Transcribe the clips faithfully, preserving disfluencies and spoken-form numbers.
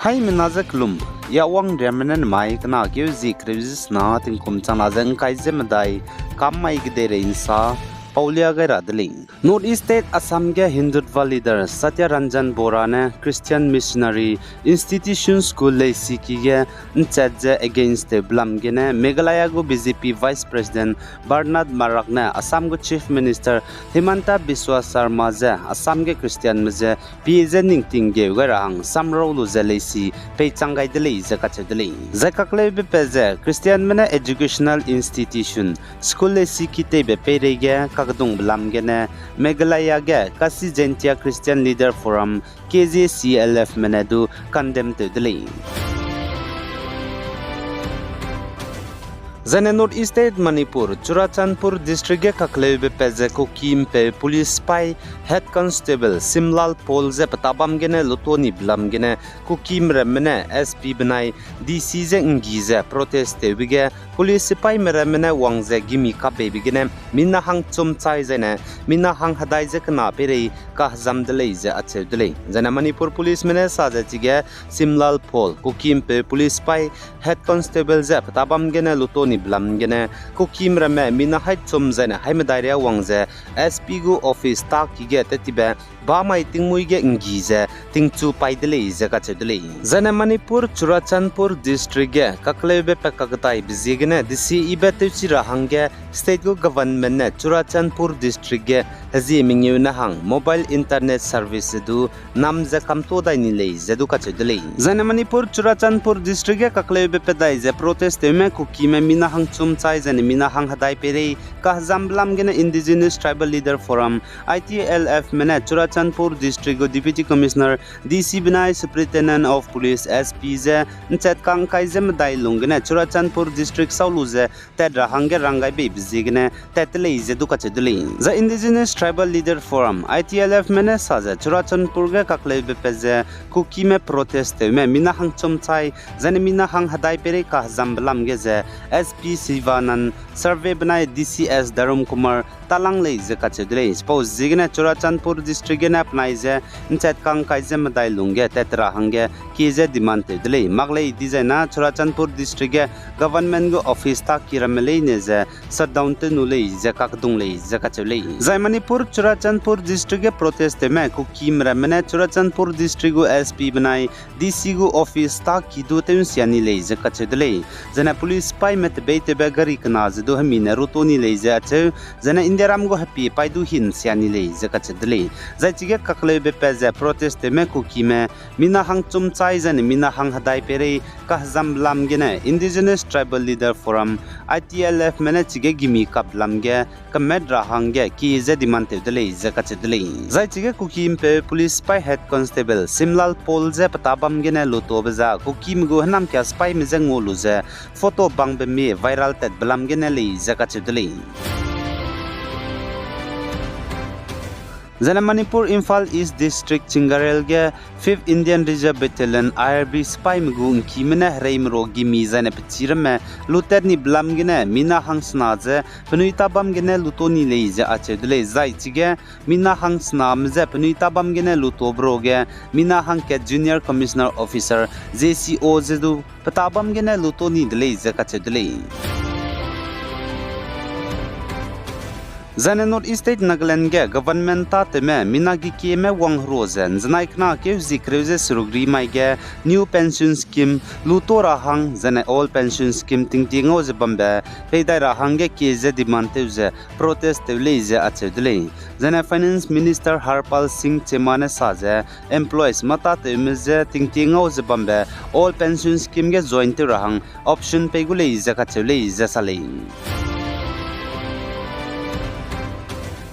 Haimena ze kelum, ya wang riamme ne nemai kena keu zie kereu ze sena tingkum changna ze ngkai ze medai, kam mai kedeirei nsa, paulia gai ra de lei. North East State Assam ge Hindutva leader Satya Ranjan Bora ne Christian Missionary Institution School leisiki ge nchat ze against tew belam gene Meghalaya gu B J P Vice President Bernard Marak ne Assam gu Chief Minister Himanta Biswa Sarma ze Assam ge Christianme ze pie ze ningting geu gai ra hang samrau lu ze leisi peichang gai de lei ze kacheu de lei. Zai kakleube pat ze Christianme ne educational institution, school leisiki teibe peireige kakdungbe lam gene Meghalaya ge Khasi Jaintia Christian Leader Forum, K J C L F me ne du condemn tew de lei. Zaine North East State Manipur, Churachandpur District ge kakleube pat ze Kukimpe Police sipai Head Constable Simlal Paul ze peta bam gene luto ni belam gene Kukimramme ne S P benai D C ze nggi ze protest tewbe ge police sipaime ramme ne wang ze gimi kapbeibe gene mina hangchum chai zaine mina hang hedai ze kena peirei kahezam de lei ze acheu de lei. Zaine Manipur Policeme ne sa ze chige Simlal Paul, Kukimpe Police sipai Head Constable ze peta bam gene luto ni belam gene Kukimramme mina haichum zaine haimedai ria wang ze S P gu office tâ ki ge tettibe bamai tingmuî ge nggi ze tingchu pai de lei ze kacheu de lei. Zaine Manipur Churachandpur District ge kakleube pat kakdaibe ziegene D C ibe tewchi ra hangge state gu government ne Churachandpur District ge hezie mengeu ne hang mobile internet service ze du nam ze kamto dai ni lei ze du kacheu de lei. Zaine Manipur Churachandpur District ge kakleube pat dai ze protest tewme Kukime mina hangchum chai zaine mina hang hedai peirei kahezambe lam gene Indigenous Tribal Leader Forum, I T L Fme ne Churachandpur District gu Deputy Commissioner, D C benai Superintendent of Police, S P ze nchat kangkai ze medai lung gene Churachandpur District sau lu ze tat ra hangge ranggaibeibe ziegene tat te lei ze du kacheu de lei. Zai Indigenous Tribal Leader Forum, I T L Fme ne sa ze Churachandpur ge kakleube pat ze Kukime protest tewme mina hangchum chai zaine mina hang hedai peirei kahezambe lam ge ze S P Sivanand Sarve benai D C S Dharum Kumar talang lei ze kacheu de lei. Chipau ziegene Churachandpur District gene penai ze nchat kangkai ze medai lung ge tat ra hangge kie ze demand tew de lei. Mak lei dizaina Churachandpur District ge government gu office tâ ki ramme leine ze shutdown tew nu lei ze kakdung lei ze kacheu lei. Zai Manipur Churachandpur District ge protest tewme Kukime ramme ne Churachandpur District gu S P benai D C gu office tâ ki du tew nsia ni lei ze kacheu de lei. Zaine police sipaime tebeitewbe gari kena ze du hemi ne ruto ni lei ze acheu, zaine Indiaram gu hepie pai du hin nsia ni lei ze kacheu de lei. Zai chige kakleube pat ze protest tewme Kukime mina hangchum chai zaine mina hang hedai peirei kahezambe lam gene Indigenous Tribal Leader Forum, I T L Fme ne chige gimi kap lam ge kemat ra hangge kie ze demand tew de lei ze kacheu de lei. Zai chige Kukimpe Police sipai Head Constable Simlal Paul ze peta bam gene lutobe za Kukime gu hênamkia sipaime je ngua lu ze photo bangbe mie viral tatbe lam gene lei ze kacheu de lei. Zaine Manipur Imphal East District Chingarel ge Fifth Indian Reserve Battalion, I R B sipaime gu ngkime ne hereime ro gimi zaine pechî ramme lutat ni belam gene mina hangsena ze penui tabam gene luto ni lei ze acheu de lei. Zai chige mina hangsename je penui tabam gene lutobe ro ge mina hangkat Junior Commissioner Officer, J C O ze du petabam gene luto ni de lei ze kacheu de lei. Zaine North East State Nagaland ge government tâtewme mina gekieme wang herua ze nzenai kena keu zie kereu ze seruk ri mai ge new pension scheme luto ra hang zaine old pension scheme tingtie ngau ze bambe peidai ra hangge kie ze demand tew ze protest tew lei ze acheu de lei. Zaine Finance Minister Harpal Singh Chemma ne sa ze employees mâ tâtewme je tingtie ngau ze bambe old pension scheme ge join tew ra hang option pei gu lei ze kacheu lei ze sa lei.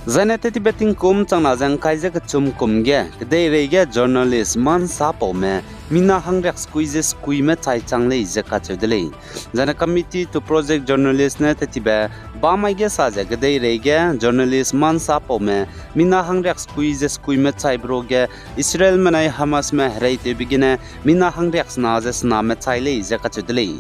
Zaine tettibe tingkum changna ze ngkai ze kechum kum ge kedeirei ge journalist Mansa Paume mina hangriak sekui ze sekuime chai chang lei ze kacheu de lei. Zaine Committee to Protect Journalist ne tettibe bamai ge sa ze kedeirei ge journalist Mansa Paume mina hangriak sekui ze sekuime chaibe ro ge Israelme nai Hamasme hereitewbe gene mina hangriak sena ze sename chai lei ze kacheu de lei.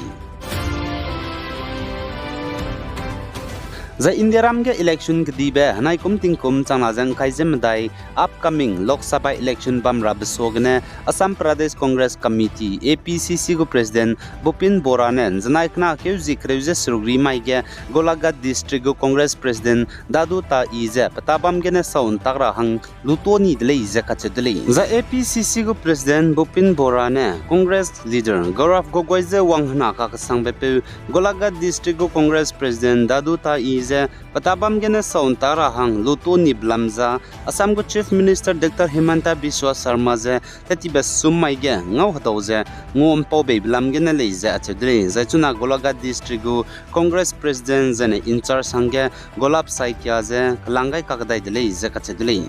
Zai Indiaram ge election kedibe henai kum tingkum changna ze ngkai ze medai upcoming Lok Sabha election bam rabe suagene Assam Pradesh Congress Committee, A P C C gu President Bupin Bora ne nzenai kena keu zi kereu ze seruk ri mai ge Golaghat District gu Congress President Dadu Tayi ze petâ bam gene sau ntak ra hang luto ni de lei ze kacheu de lei. Zai A P C C gu President Bupin Bora ne Congress leader Gaurav Gogoi je wang hena kakesangbe peu Golaghat District gu Congress President Dadu Tayi je petâ bam gene sau ntak ra hang luto ni belam za Assam gu Chief Minister Doctor Himanta Biswa Sarma je tetibe sum mai ge ngau hedau ze ngua mpau beibe lam gene lei ze acheu de lei. Zai chuna Golaghat District gu Congress President zaine in-charge hangge Golab Saikia ze kelang gai kakdai de lei ze kacheu de lei.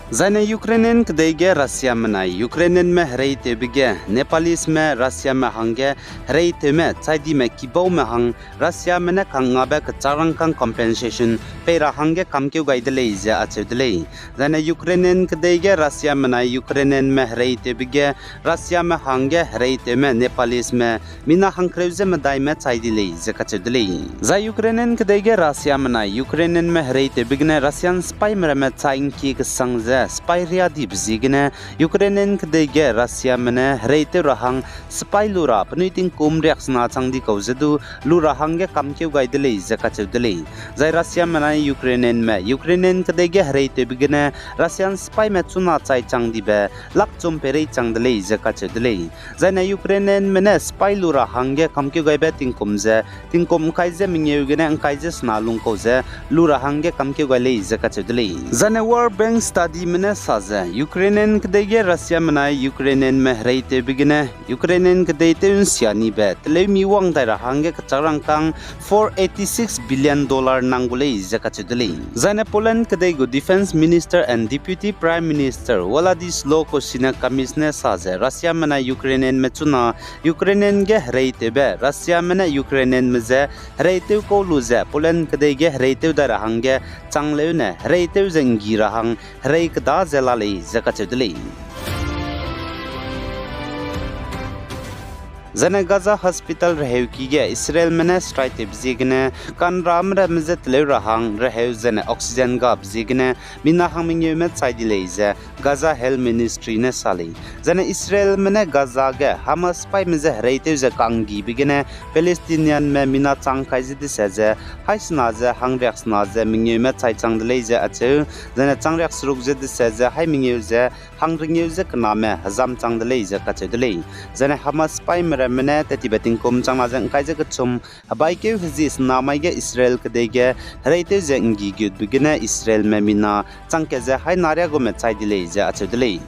Zaine Ukrainian kedei ge Russiame nai Ukrainianme hereitewbe ge Nepalisme Russiame hangge hereitewme chai dime kibaume hang Russiame ne kangngabe kechârangkâng compensation pei ra hangge kamkeu gai de lei ze acheu de lei. Zaine Ukrainian kedei ge Russiame nai Ukrainianme hereitewbe ge Russiame hangge hereitewme Nepalisme mina hangkereu ze medaime chai di lei ze kacheu de lei. Zai Ukrainian kedei ge Russiame nai Ukrainianme hereitewbe gene Russian sipaime ramme chai ngkie kesang ze sipai riadibe ziegene Ukrainian kedei ge Russiame ne hereitew ra hang sipai lu ra penui tingkum riaksena chang di kau ze du lu ra hangge kamkeu gai de lei ze kacheu de lei. Zai Russiame nai Ukrainianme Ukrainian kedei ge hereitewbe gene Russian sipaime chuna chai chang dibe lakchum peirei chang de lei ze kacheu de lei. Zaine Ukrainianme ne sipai lu ra hangge kamkeu gaibe tingkum ze tingkum ngkai ze mengeu gene ngkai ze sena lungkau ze lu ra hangge kamkeu gai lei ze kacheu de lei. Zaine World Bank studyme ne sa ze Ukrainian kedei ge Russiame nai Ukrainianme hereitewbe gene Ukrainian kedei tew nsia nibe teleu mi wang dai ra hangge kechârangkâng four eighty six billion dollar nang gu lei ze kacheu de lei. Zaine Poland kedei gu Defence Minister and Deputy Prime Minister Władysław Kosiniak-Kamysz ne sa ze Russiame nai Ukrainianme chuna Ukrainian ge hereitewbe Russiame ne Ukrainianme je hereitew kau lu ze Poland kedei ge hereitew dai ra hangge changleu ne hereitew ze nggi ra hang herei keda ze la lei ze kacheu de lei. Zaine Gaza Hospital reheuki ge Israelme ne strike tewbe ziegene kanrame ramme je teleu ra hang reheu zaine oxygen gabe ziegene mina hang mengeume chai di lei ze Gaza Health Ministry ne sa lei. Zaine Israelme ne Gaza ge Hamas sipaime je hereitew ze kanggibe gene Palestinianme mina chang kai ze dese ze haisena ze hangriaksena ze mengeume chai chang de lei ze acheu, zaine changriakseruk ze dese ze hai mengeu ze hangringeu ze kename hezam chang de lei ze kacheu de lei. Zaine Hamas sipaime ramme ne tetibe tingkum changna ze ngkai ze kechum hebaikeu hezi sena mai ge Israel kedei ge hereitew ze nggi gutbe gene Israelme mina changkat ze hai nariagume chai di lei ze acheu de lei.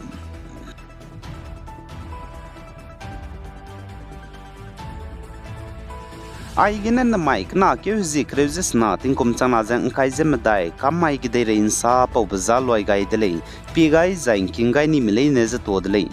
Aigene nemai kena keu hezi kereu ze sena tingkum changna ze ngkai ze medai kam mai kedeirei nsa paube za luai gai de lei. Pie gai zai ngking gai nime leine ze tuâ de lei.